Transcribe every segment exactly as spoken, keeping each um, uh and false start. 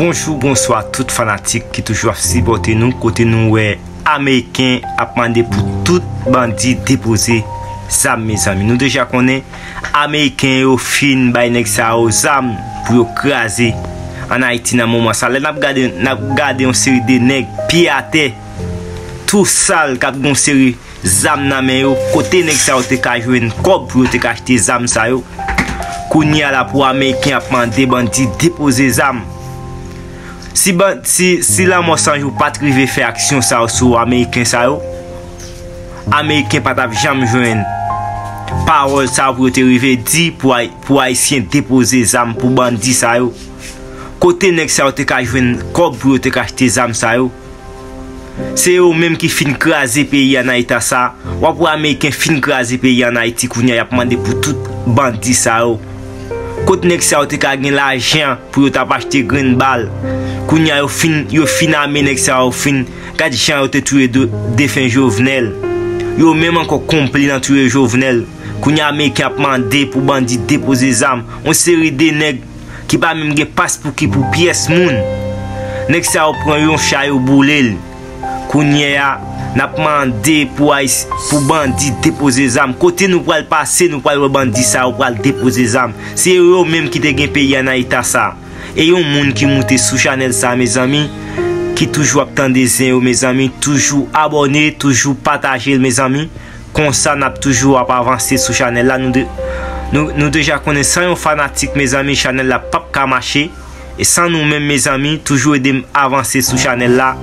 Bonjou, bonswa tout fanatik ki toujou ap sipòte nou, kote nou wè Ameriken ap mande pou tout bandi depoze zam, mezanmi. Nou deja konnen Ameriken yo fin bay nèg sa yo zam pou yo kraze ann Ayiti nan moman sa. Lè n ap gade, n ap gade yon seri de nèg pye atè, tou sal, k ap gen yon seri zam nan men yo. Kote nèg sa yo te ka jwenn kòb pou yo te ka achte zam sa yo? Kounye a la pou Ameriken ap mande bandi depoze zam. Si, ban, si, si Lanmò San Jou pa t rive fè aksyon sa yo sou Ameriken sa yo, Ameriken pa t ap janm jwenn pawòl sa yo pou yo te rive di pou, Ay, pou Ayisyen depoze zam pou bandi sa yo. Kote nèg sa yo te ka jwenn kòb pou yo te ka achte zam sa yo? Se yo menm ki fin kraze peyi a nan eta sa. W ap wè Ameriken fin kraze peyi a ann Ayiti, kounye a y ap mande pou tout bandi sa yo. Kot nèg sa yo te ka gen lajan pou yo t ap achte grenn bal? Kounye a yo fin, yo fin ame nèg sa yo, fin, gad jan yo te touye de, defen Jovenel. Yo menm ankò konpli nan touye Jovenel. Kounye a Ameriken ap mande pou bandi depoze zam. Yon seri de nèg ki pa menm gen pas pou ki pou pyès moun. Nèg sa yo pran yon cha, yo boule l. Kounye a, n ap mande pou Ayis, pou bandi depoze zam. Kote nou pral pase, nou pral wè bandi sa yo pral depoze zam. Se yo menm ki te gen peyi a nan eta sa. E yon moun ki moute sou chanèl sa, mezanmi, ki toujou ap tande zen yo, mezanmi, toujou abòne, toujou pataje l, mezanmi. Konsa n ap toujou ap avanse sou chanèl la. Nou, de, nou, nou deja konnen, san yon fanatik, mezanmi, chanèl la p ap ka mache. E san nou menm, mezanmi, toujou ede m avanse sou chanèl la.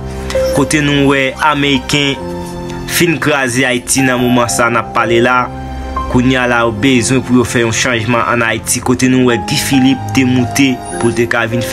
Kote nou wè Ameriken fin kraze Ayiti nan moman sa n ap pale la. Kounye a la, yo bezwen pou yo fè yon chanjman ann Ayiti. Kote nou wè Guy Philippe te moute pou l te ka vin fè